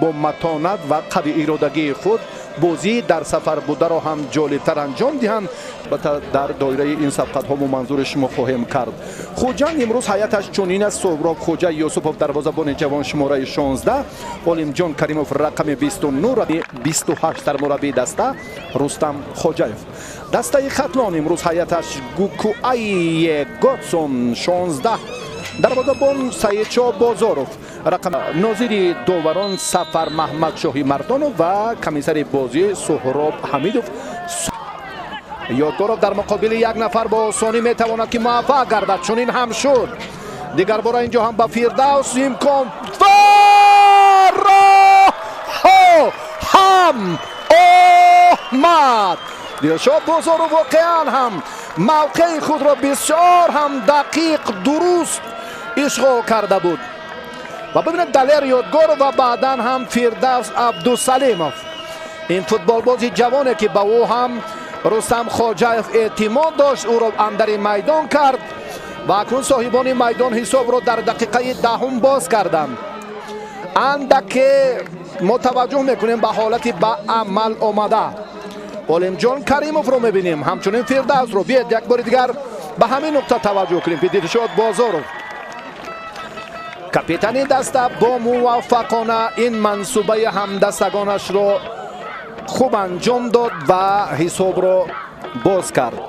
бо матонат ва қави иродагии худ бозии дар сафар бударо ҳам ҷолибтар анҷом диҳанд. Дар доираи ин сабқатҳо мо манзури шумо хоҳем кард. Хуҷанд имрӯз ҳайаташ чунин аст: Соҳроб Хоҷа Юсупов, дарвозабони ҷавон, шумораи 16, Олимҷон Каримов, рақами 29, 28 сармураббии даста Рустам Хоҷаев. Дастаи Хатлон имрӯз ҳайаташ Гукуайе Готсон, 16, дарвозабон Саидшо Бозоров, рақам нозири доварон Сафар Маҳмадшоҳи Мардонов ва комиссари бозӣ Суҳроб Ҳамидов. Ёдгоров дар муқобили як нафар бо осонӣ метавонад ки муваффақ гардад, чунин ҳам шуд. Дигар бора инҷо ҳам ба Фирдавс имкон ҳам омад. Дилшод Бозоров воқеан ҳам мавқеи худро бисёр ҳам дақиқ дуруст ишғол карда буд. Ва бибинед, Далер Ёдгоров ва баъдан ҳам Фирдавс Абдусалимов, ин футболбози ҷавоне ки ба ӯ ҳам Рустам Хоҷаев эътимод дошт, ӯро андари майдон кард ва акнун соҳибони майдон ҳисобро дар дақиқаи 10 боз карданд. Андаке мо таваҷҷӯҳ мекунем ба ҳолати ба амал омада. Олимҷон Каримовро мебинем, ҳамчунин Фирдавсро. Биед як бори дигар ба ҳамин нуқта таваҷҷӯҳ кунем. Дилшод Бозоров, капитани даста, бо муваффақона ин мансубаи ҳамдастагонашро хуб анҷом дод ва ҳисобро боз кард.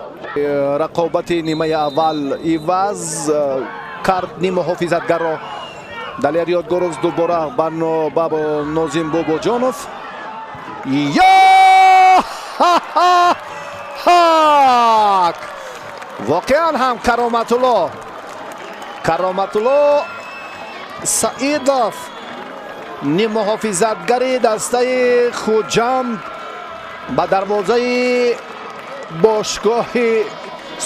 Рақобати нимаи аввал иваз кард нимуҳофизатгарро. Далер Ёдгоров дубора ба Нозим Бобоҷонов. Ё ҳак! Воқеан ҳам Кароматулло Саидов, нимуҳофизатгари дастаи Хуҷанд, ба дарвозаи бошгоҳи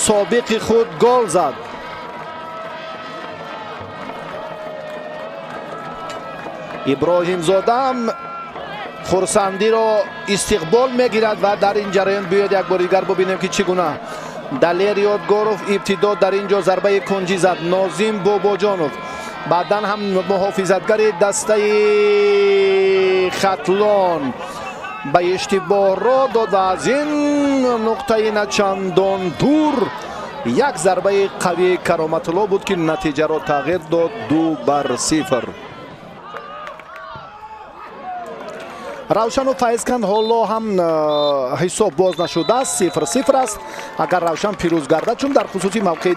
собиқи худ гол зад. Иброҳимзодаам хурсандиро истиқбол мегирад ва дар ин ҷараён биёед як бори дигар бубинем ки чӣ гуна Далер Ёдгоров ибтидо дар ин ҷо зарбаи кунҷӣ зад. Нозим Бобоҷонов, баъдан ҳам муҳофизатгари дастаи Хатлон ба иштибоҳ ро дод ва аз ин нуқтаи начандон дур як зарбаи қавии Кароматулло буд ки натиҷаро тағйир дод 2-0. Равшану Файзканд ҳоло ҳам ҳисоб боз нашудааст, 0-0 аст. Агар Равшан пирӯз гардад, чун дар хусуси мавқеи